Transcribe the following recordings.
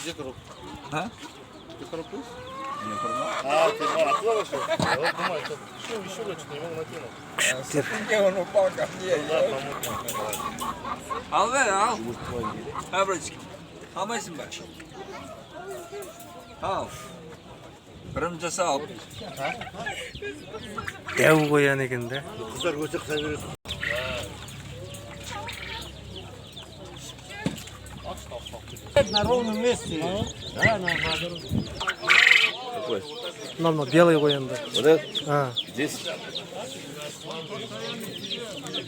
Где коробка? А? Ты коробку есть? Не, форма. А, ты оттуда вышел? Я вот думаю, что еще, еще, что-то не могу найти. Күшіктер. Не, он упал ко мне. Да, помог. Ал ver al. Ha братик. Алмайсың ба? Ал. Бірін жаса ал. Дәу қоян екен да. Қыздар өте қыса береді. На ровном месте. Да, на Какой? Мынау мынау белый қояндар. Вот этот? А, Здесь?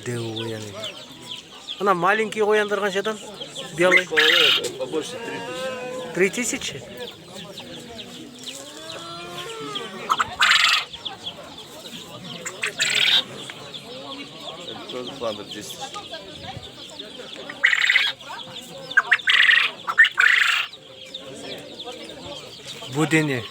дәу қоян екен. Ана маленький қояндар қаншадан? Белый. Побольше 3000. 3000? Это тоже фландер 10 тысяч. Бөдене.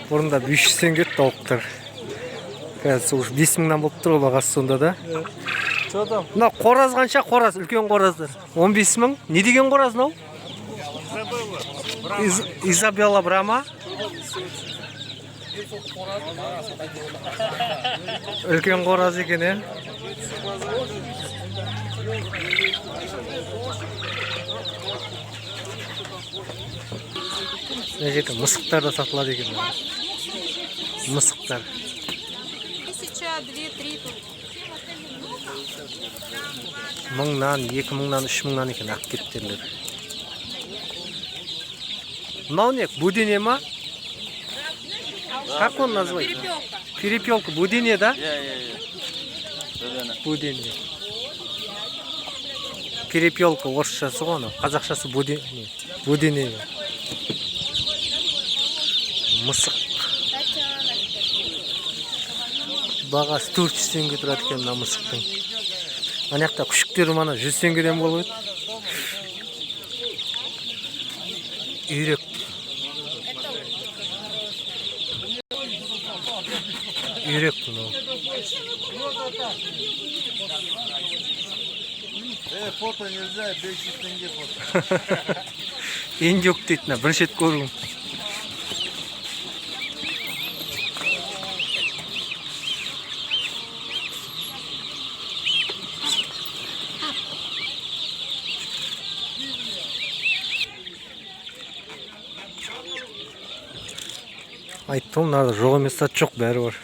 Бұрында 500 теңге тауықтар. Қазір уже 5000-нан болып тұр ғой бағасы сонда да. Что там? Мына қораз қанша қораз? Үлкен қораздар. 15 мың. Не деген қораз мынау? Изабелла Брама. Үлкен қораз екен, е? Мына жерде мысықтар да сатылады екен. Мысықтар. Тысяча, две, три тут. Мыңнан, 2000-нан, 3000-нан екен ақ кептерлер. Мынау не? Бөдене ма? Как он называется? Перепелка. Перепелка. Бөдене, да? Я. Бөдене. Перепелка орысшасы ғой анау. Қазақшасы бөдене. Бөдене. Мысық. Бағасы 400 теңге тұрады екен мына мысықтың. Ана жақта күшіктер мана 100 теңгеден болып еді. Үйрек. Үйрек мынау. Фото нельзя, 500 тенге фото. Индюк дейді мына бірінші рет көруім. Айттым ғой, мынада жоқ емес зат жоқ, бәрі бар.